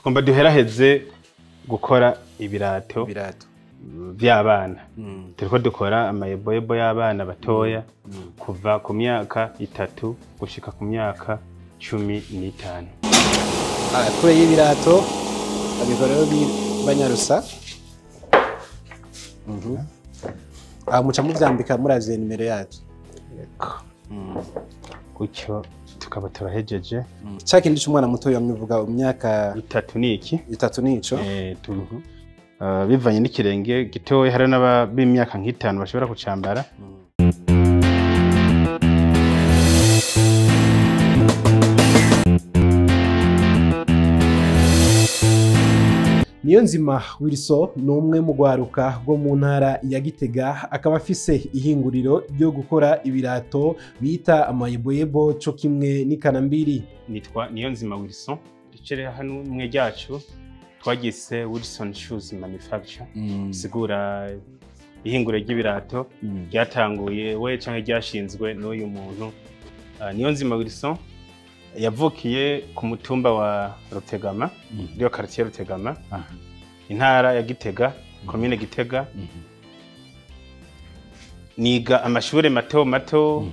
Tugomba duheraheze gukora ibirato by'abana. Turiko dukora amayeboyebo y'abana batoya kuva ku myaka 3 gushika ku myaka 15. Kure y'ibirato abikora banyarusa. Muca muvyambika muravye nimero yacu. Gutyo tukaba turahejeje. Ca kindi c'umwana muto yamwivuga imyaka 3 niki? 3 nico. Bivanye n'ikirenge gitoya, hari n'ab'imyaka nk'itanu bashobora kucambara. Niyonzima Wilson ni umwe mu rwaruka rwo mu ntara ya Gitega, akaba afise ihinguriro ryo gukora ibirato bita amayeboyebo co kimwe n'ikanambiri. Nitwa Niyonzima Wilson, ducerera hano mwe ryacu twagise Wilson Shoes Manufacture, sigura ihinguriro ry'ibirato ryatanguye we canke ryashinzwe n'uyu muntu. Niyonzima Wilson yavukiye ku mutumba wa Rutegama, riyo quartier Rutegama, intara ya Gitega, commune Gitega. Niga amashure mato mato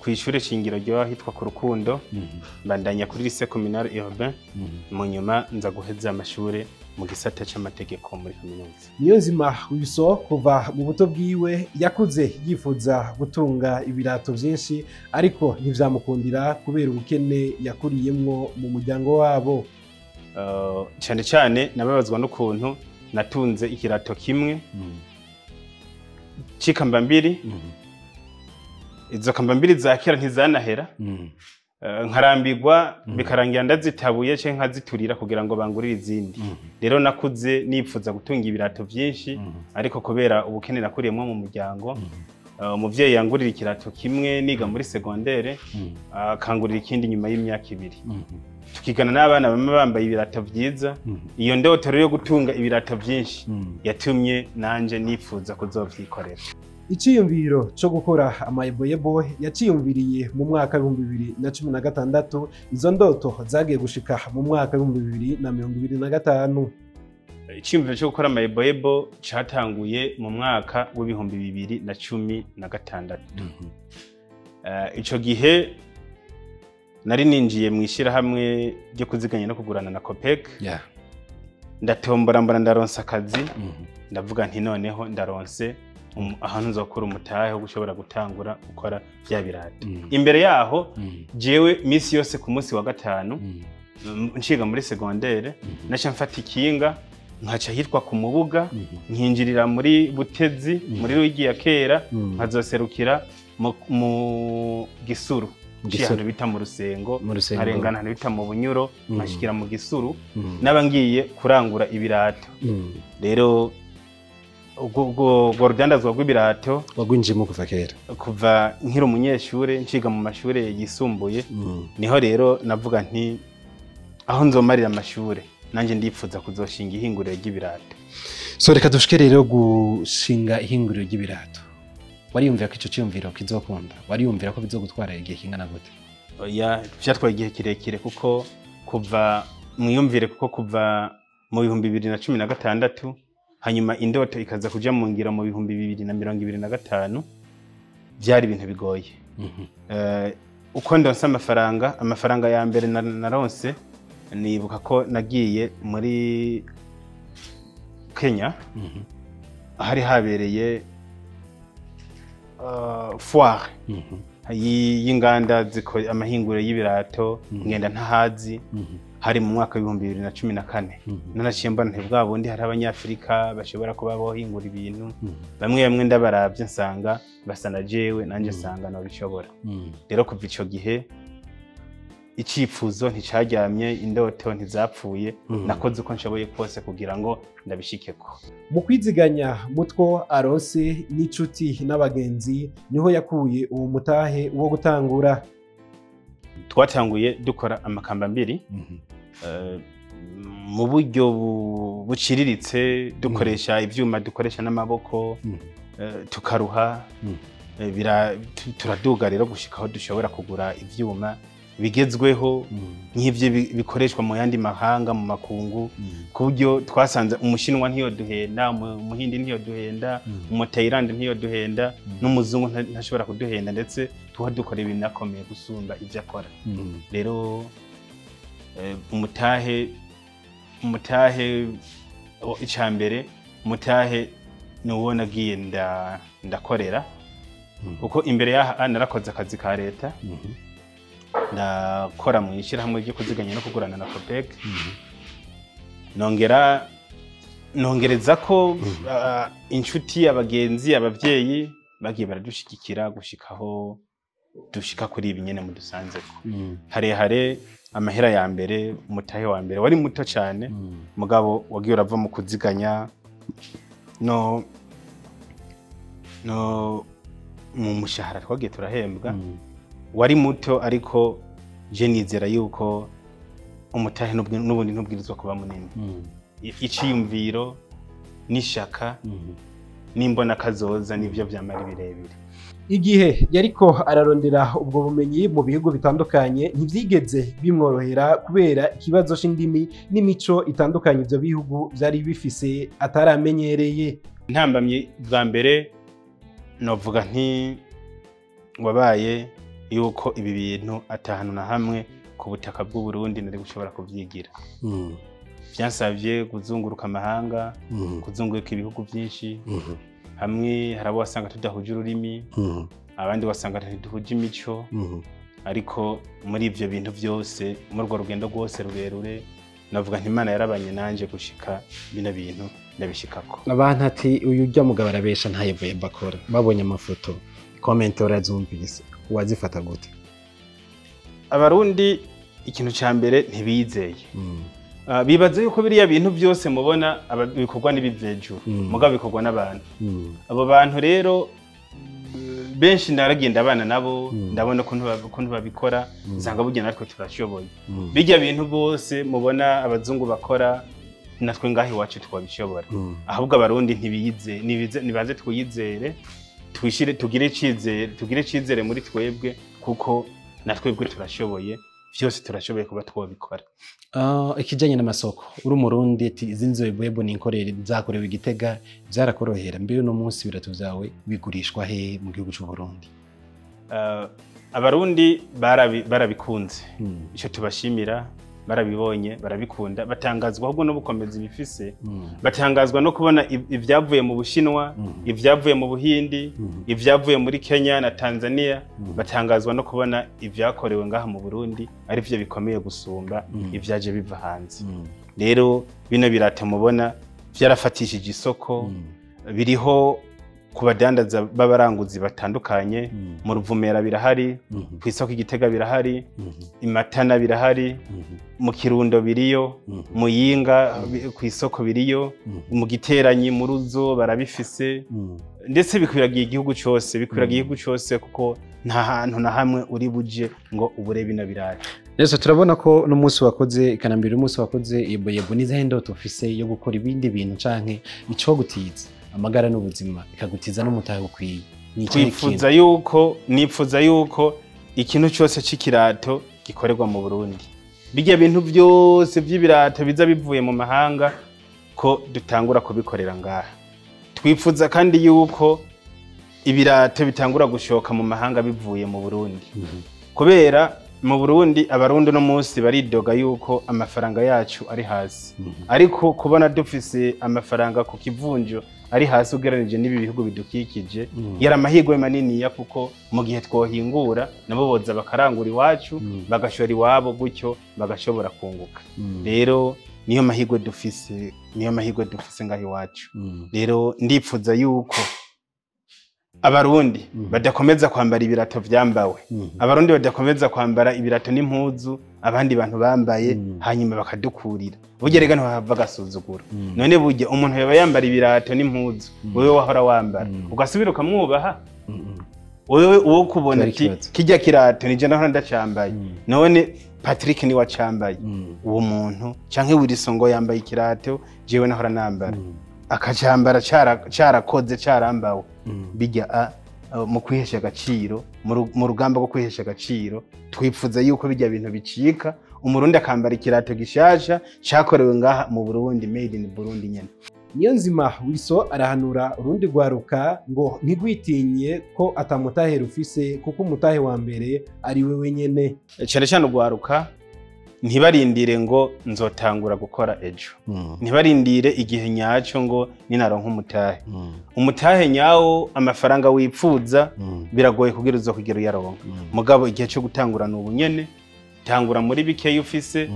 kw'ishure shingiro ryo hitwa ku Rukundo, mbandanya kuri lycée communal urbain, mu nyuma nza guheza amashure mu gisata c'amategeko muri kaminuza. Niyonzima Wilson kuva mu buto bwiwe yakuze yifuza gutunga ibirato vyinshi, ariko ntivyamukundira kubera ubukene yakuriyemwo mu muryango wabo. Cane cane nababazwa n'ukuntu natunze ikirato kimwe c'ikambambiri. Izo kambambiri za kera ntizanahera, nkarambirwa bikarangira ndazitabuye canke nkaziturira kugira ngo bangurire izindi. Rero nakuze nipfuza gutunga ibirato vyinshi, ariko kubera ubukene nakuriyemwo mu muryango, umuvyeyi yangurira ikirato kimwe niga muri secondaire, akangurira ikindi nyuma y'imyaka 2. Tukigana n'abana bamwe bambaye ibirato vyiza. Iyo ndoto rero yo gutunga ibirato vyinshi yatumye nanje nipfuza kuzovyikorera. Iciyumviro co gukora amayeboyebo yaciyumviriye mu mwaka 2016. Izo ndoto zagiye gushika mu mwaka 2025. Iciyumviro co gukora amayeboyebo catanguye mu mwaka w'ibihumbi 2016. Ico gihe nari ninjiye mu ishirahamwe ryo kuziganya no kugurana na Copec. Ndatombora mbona ndaronsa akazi, ndavuga nti noneho ndaronse ahantu nzokura umutahe wo gushobora gutangura gukora vya birato. Imbere yaho jewe misi yose ku munsi wa gatanu nshiga muri secondaire, naca mfata ikinga nkaca hitwa ku Mubuga, nkinjirira muri Butezi muri Ruyigi ya kera, nkazoserukira mu Gisuru, ahantu bita mu Rusengo, nkarengana ahantu bita mu Bunyuro, nkashikira mu Gisuru, naba ngiye kurangura ibirato. Rero ubwo rudandazwa rw'ibirato wagwinjiyemo kuva kera, kuva nkiri umunyeshure nshiga mu mashure yisumbuye. Niho rero navuga nti aho nzomarira amashure nanje ndipfuza kuzoshinga ihinguriro ry'ibirato. So reka dushike rero gushinga ihinguriro ry'ibirato. Wariyumvira ko ico ciyumviro kizokunda? Wariyumvira ko bizogutwara igihe kingana gute? Oya, vyatwaye igihe kirekire, kuko kuva mwiyumvire, kuko kuva mu 2016 hanyuma indoto ikaza kuja mu ngira mu 2025, byari ibintu bigoye. Uko ndonse amafaranga ya mbere naronse, nibuka ko nagiye muri Kenya, hari habereye foire y'inganda zikora amahinguriro y'ibirato, ngenda ntahazi. Hari mu mwaka w'ibihumbi 2014. Nanaciye mbona nti bwa bundi hari abanyafrika bashobora kuba bohingura ibintu, bamwe bamwe ndabaravye nsanga basa na jewe, nanje nsanga nabishobora. Rero kuva ico gihe icifuzo nticaryamye, indoto ntizapfuye, nakoze uko nshoboye kose kugira ngo ndabishikeko. Mu kwiziganya mutwo aronse n'inshuti n'abagenzi niho yakuye uwo mutahe wo gutangura. Twatanguye dukora amakamba mbiri mu buryo buciriritse, dukoresha ivyuma dukoresha n'amaboko, tukaruha, turaduga rero gushika aho dushobora kugura ivyuma bigezweho nk'ivyo bikoreshwa mu yandi mahanga mu makungu, ku buryo twasanze umushinwa ntiyoduhenda, umuhindi ntiyoduhenda, umutayilandi ntiyoduhenda, n'umuzungu ntashobora kuduhenda, ndetse tuba dukora ibintu akomeye gusumba ivyo akora. Rero umutahe icambere umutahe nuwo nagiye ndakorera, kuko imbere yaha narakoze akazi ka leta, ndakora mu ishyirahamwe ryo kuziganya no kugurana na COPEC, nongereza ko inshuti, abagenzi, abavyeyi bagiye baradushigikira gushikaho dushika kuri ibi nyene mudusanzeko. Harehare amahera ya mbere, umutahe wa mbere wari muto cyane, mugabo wagiye urava mu kuziganya no mu mushahara twagiye turahembwa, wari muto, ariko je nizera yuko umutahe n'ubundi ntubwirizwa kuba munini. Iciyumviro n'ishaka n'imbona kazoza nivyo vyamara birebire. Igihe yariko ararondera ubwo bumenyi mu bihugu bitandukanye ntivyigeze bimworohera kubera ikibazo c'indimi n'imico itandukanye ivyo bihugu vyari bifise ataramenyereye. Intambamyi bwa mbere novuga nti wabaye yuko ibi bintu atahanu na hamwe ku butaka bw'u Burundi nari gushobora kuvyigira. Vyansavye kuzunguruka amahanga, kuzunguruka ibihugu byinshi, hamwe harabo wasanga tudahuje ururimi, abandi wasanga tudahuje imico, ariko muri ivyo bintu byose, muri urwo rugendo rwose rurerure, navuga nti Imana yarabanye nanje gushika bino bintu ndabishikako. Abantu ati uyu ujya mugabo arabesha nta yeboyebo akora, babonye amafoto comment urazumvise, wazifata gute? Abarundi ikintu ca mbere ntibizeye. Bibaza yuko biriya bintu byose mubona bikorwa n'ibivejuru, mugabo bikorwa n'abantu. Abo bantu rero benshi naragenda abana nabo, ndabona ukuntu babikora, nsanga burya natwe turashoboye. Bijya bintu bose mubona abazungu bakora natwe ngaho iwacu twabishobora. Ahubwo abarundi ntibiyize, nibaze twiyizere, twishire, tugire icizere muri twebwe, kuko natwebwe turashoboye, byose turashoboye kuba twabikora. Ikijanye n'amasoko, uri umurundi ati izi yeboyebo ninkorere zakorewe Igitega byarakorohera, mbere no munsi ibirato vyawe bigurishwa he mu gihugu c'u Burundi? Abarundi barabikunze, ico tubashimira, barabibonye, barabikunda, batangazwa ahubwo no bukomeza ibifise, batangazwa no kubona ivyavuye mu Bushinwa, ivyavuye mu Buhindi, ivyavuye muri Kenya na Tanzania, batangazwa no kubona ivyakorewe ngaha mu Burundi ari vyo bikomeye gusumba ivyaje biva hanze. Rero bino birato mubona vyarafatishije isoko, biriho ku badandaza b'abaranguzi batandukanye, mu Ruvumera birahari, ku isoko Igitega birahari, Imatana birahari, mu Kirundo biriyo, mu Yinga ku isoko biriyo, mu Giteranyi mu Ruzo barabifise, ndetse bikwiragiye igihugu cyose, bikwiragiye igihugu cyose, kuko nta hantu na hamwe uri buje ngo ubure bino birato. Rero turabona ko n'umunsi wakoze ikanambira, umunsi wakoze yeboyebo n'izihe ndoto ufise yo gukora ibindi bintu canke ico gutiza amagara n'ubuzima ikagutiza n'umutahe ukwiye? Nifuza yuko ikintu cyose c'ikirato gikorerwa mu Burundi, bijya bintu byose by'ibirato biza bivuye mu mahanga ko dutangura kubikorera ngaha. Twifuza kandi yuko ibirato bitangura gushoka mu mahanga bivuye mu Burundi, kubera mu Burundi abarundi no munsi baridoga yuko amafaranga yacu ari hasi, ariko kubona dufise amafaranga ku kivunjo ari hasi ugereranije n'ibi bihugu bidukikije, yari amahirwe manini ya, kuko mu gihe twohingura nabo boza bakarangura iwacu, bagashora iwabo, gutyo bagashobora kunguka. Rero niyo mahirwe dufise, niyo mahirwe dufise ngaho iwacu. Rero ndipfuza yuko abarundi badakomeza kwambara ibirato vyambawe, abarundi badakomeza kwambara ibirato n'impuzu abandi bantu bambaye, hanyuma bakadukurira. Burya rega ntihava agasuzuguro. None burya umuntu yaba yambara ibirato n'impuzu wewe wahora wambara, ugasubira ukamwubaha? Wewe uwo kubona ati kijya kirato nije nahora ndacambaye, none Patrick ni wacambaye, uwo muntu canke Wilson ngo yambaye ikirato jewe nahora nambara, akacambara carakoze carambawe, bijya mu kwihesha agaciro, mu rugamba rwo kwihesha agaciro, twipfuza yuko bijya bintu bicika, Umurundi akambara ikirato gishasha cakorewe ngaha mu Burundi, made in Burundi nyene. Niyonzima Wilson arahanura urundi rwaruka ngo ntigwitinye ko atamutahe rufise, kuko umutahe wa mbere ari we wenyene. Cyane cyane urwaruka ntibarindire ngo nzotangura gukora ejo, ntibarindire igihe nyacyo ngo ninaronka umutahe. Umutahe nyawo, amafaranga wipfuza, biragoye kugira uzokugera uyaronka. Mugabo igihe cyo gutangura ni ubunyene. Tangura muri bikeya ufise,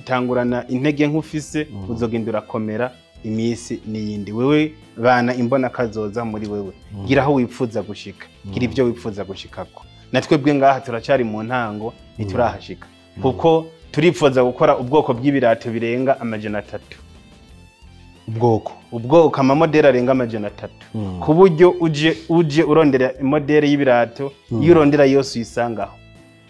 tangurana intege nk'ufise, uzogenda urakomera iminsi n'iyindi. Wewe bana imbona kazoza muri wewe, gira aho wipfuza gushika, gira ibyo wipfuza gushikako. Natwebwe ngaha turacyari mu ntango, ntiturahashika, kuko turipfuza gukora ubwoko bw'ibirato birenga 300. Ubwoko Amamodeli arenga 300, ku buryo uje urondera imodeli y'ibirato, iyo urondera yose uyisangaho.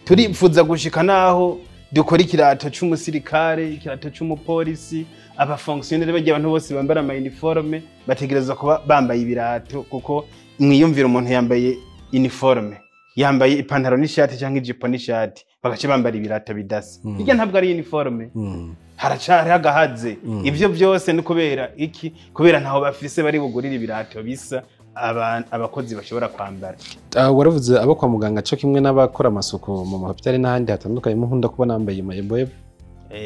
Turipfuza gushika naho dukora ikirato c'umusirikare, ikirato c'umupolisi, abafonctionnaire, bagiye abantu bose bambara ama uniforme bategerezwa kuba bambaye ibirato, kuko mwiyumvira umuntu yambaye uniforme, yambaye ipantaro n'ishati cyangwa ijipo n'ishati, bagaca bambara ibirato bidasa. Hirya ntabwo ari uniforme, haracari hagahaze. Ivyo byose ni kubera iki? Kubera ntaho bafise bari bugurira ibirato bisa abakozi bashobora kwambara. Waravuze abo kwa muganga cyo kimwe n'abakora amasuku mu mahopitali n'ahandi hatandukanye, munkunda kubona bambaye amayeboyebo.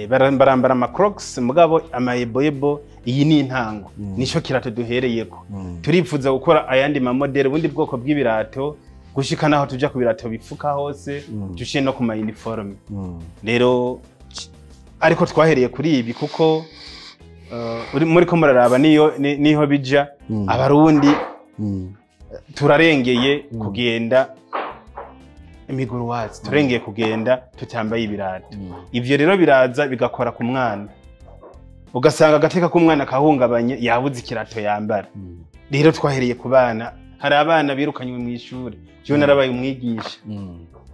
Barambara ama Crocs, mugabo amayeboyebo iyi ni intango, nico kirato duhereyeko. Turipfuza gukora ayandi mamodeli, ubundi bwoko bw'ibirato, gushika naho tuja ku birato bipfuka hose, dushiye no ku ma uniforme. Rero ariko twahereye kuri ibi kuko muri ko muraraba niyo niho bija. Abarundi turarengeye kugenda imiguruwazi, turengeye kugenda tutambaye ibirato. Ivyo rero biraza bigakora ku mwana, ugasanga agateka k'umwana kahungabanye, yabuze ikirato yambara. Rero twahereye ku bana. Hari abana birukanywe mu ishuri. Jewe narabaye umwigisha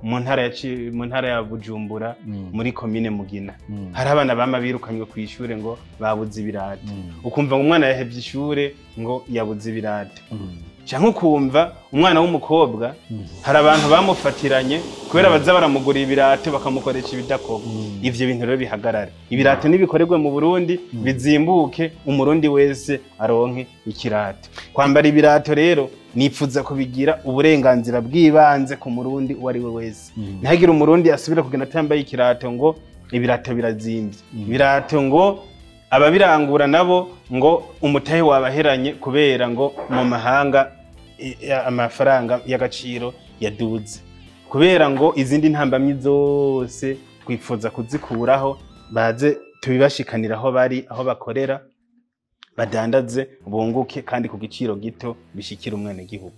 mu ntara ya Bujumbura, muri komine Mugina. Hari abana bama birukanywe ku ishure ngo babuze ibirato. Ukumva ngo umwana yahevye ishure ngo yabuze ibirato, canke ukumva umwana w'umukobwa hari abantu bamufatiranye kubera baza baramugura ibirato bakamukoresha ibidakorwa. Ivyo bintu rero bihagarare. Ibirato nibikorerwe mu Burundi, bizimbuke, Umurundi wese aronke ikirato. Kwambara ibirato rero nipfuza kubigira uburenganzira bw'ibanze ku Murundi uwo ari we wese. Ntihagire Umurundi asubira kugenda atambaye ikirato ngo ibirato birazimvye, ibirato ngo ababirangura nabo ngo umutahe wabaheranye kubera ngo mu mahanga amafaranga y'agaciro yaduze, kubera ngo izindi ntambamyi zose twifuza kuzikuraho, baze tubibashikanira aho bari, aho bakorera, badandaze bunguke kandi ku giciro gito bishikira umwenegihugu.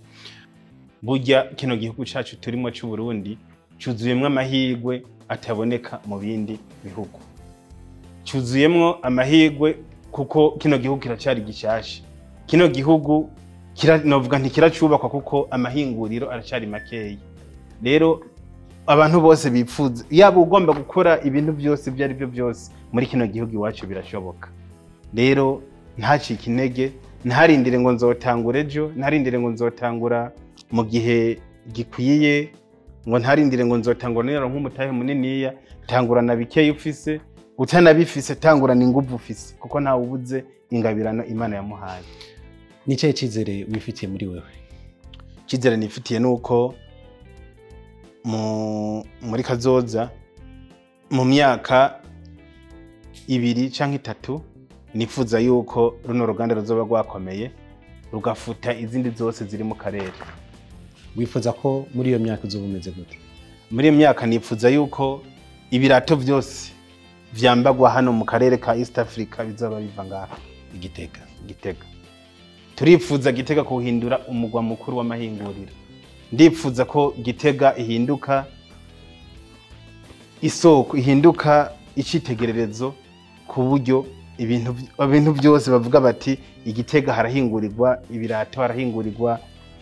Burya kino gihugu cacu turimo c'u Burundi cuzuyemwo amahirwe ataboneka mu bindi bihugu, cuzuyemwo amahirwe kuko kino gihugu kiracari gishasha. Kino gihugu novuga ntikiracubakwa kuko amahinguriro aracari makeya. Rero abantu bose bipfuza, yaba ugomba gukora ibintu byose ibyo ari byo byose muri kino gihugu iwacu birashoboka. Rero ntacike intege, ntarindire ngo nzotangura ejo, ntarindire ngo nzotangura mu gihe gikwiye, ngo ntarindire ngo nzotangura nero nk'umutahe muniniya. Tangurana bikeya ufise, utanabifise tangurana inguvu ufise, kuko ntawe ubuze ingabirano Imana yamuhaye. Ni cyahe cyizere wifitiye muri wewe? Icyizere nifitiye nuko muri kazoza, mu myaka 2 canke 3, nifuza yuko runo ruganda ruzoba rwakomeye, rugafuta izindi zose ziri mu karere. Wifuza ko muri iyo myaka uzoba umeze gute? Muri iyo myaka nifuza yuko ibirato byose vyambagwa hano mu karere ka East Africa bizoba biva ngaha Igitega. Gitega. Turifuza Gitega kuhindura umugwa mukuru w'amahinguriro. Ndipfuza ko Gitega ihinduka isoko, ihinduka icitegererezo, ku buryo ibintu byose bavuga bati Igitega harahingurirwa ibirato, harahingurirwa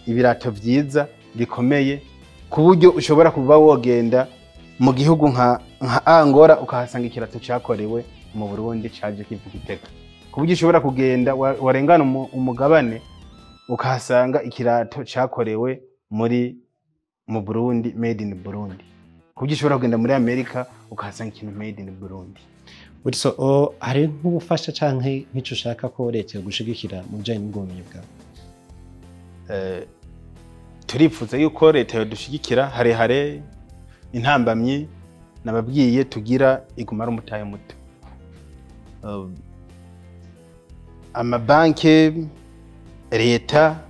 ibirato vyiza bikomeye, ku buryo ushobora kuba wogenda mu gihugu nka Angola ukahasanga ikirato cyakorewe mu Burundi caje kiva Gitega, ku buryo ushobora kugenda warengana umugabane ukahasanga ikirato cakorewe mu Burundi, made in Burundi, kuburyo ushobora kugenda muri Amerika ukahasanga ikintu made in Burundi. Wilson, hari nk'ubufasha canke nk'ico ushaka ko leta yogushigikira mu bijanye n'ubwo bumenyi bwawe? Turifuza yuko leta yodushigikira harehare. Intambamyi nababwiye tugira iguma ari umutahe muto. Amabanke, leta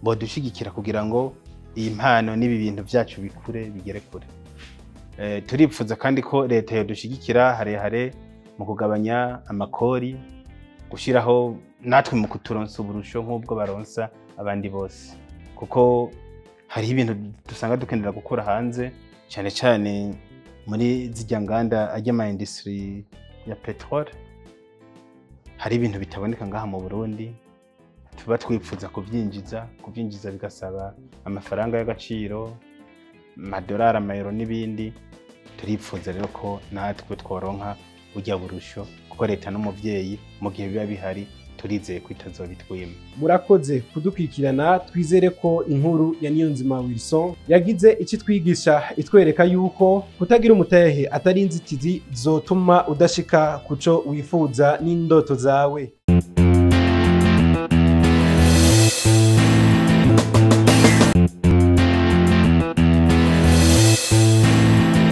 bodushigikira kugira ngo iyi mpano n'ibi bintu byacu bikure bigere kure. Turipfuza kandi ko leta yodushigikira harehare mu kugabanya amakori, gushyiraho natwe mu kuturonsa uburusho nk'ubwo baronsa abandi bose, kuko hariho ibintu dusanga dukenera gukura hanze, cyane cyane muri zirya nganda ajya ama industrie ya pétrole. Hari ibintu bitaboneka ngaha mu Burundi tuba twipfuza kubyinjiza bigasaba amafaranga y'agaciro, amadolari, amayero n'ibindi. Turipfuza rero ko natwe tworonka burya burusho, kuko leta n'umuvyeyi, mu gihe biba bihari turizeye ko itazobitwima. Murakoze kudukurikirana. Twizere ko inkuru ya Niyonzima Wilson yagize icyo itwigisha, itwereka yuko kutagira umutahe atari inzitizi zotuma udashika kuco wifuza n'indoto zawe.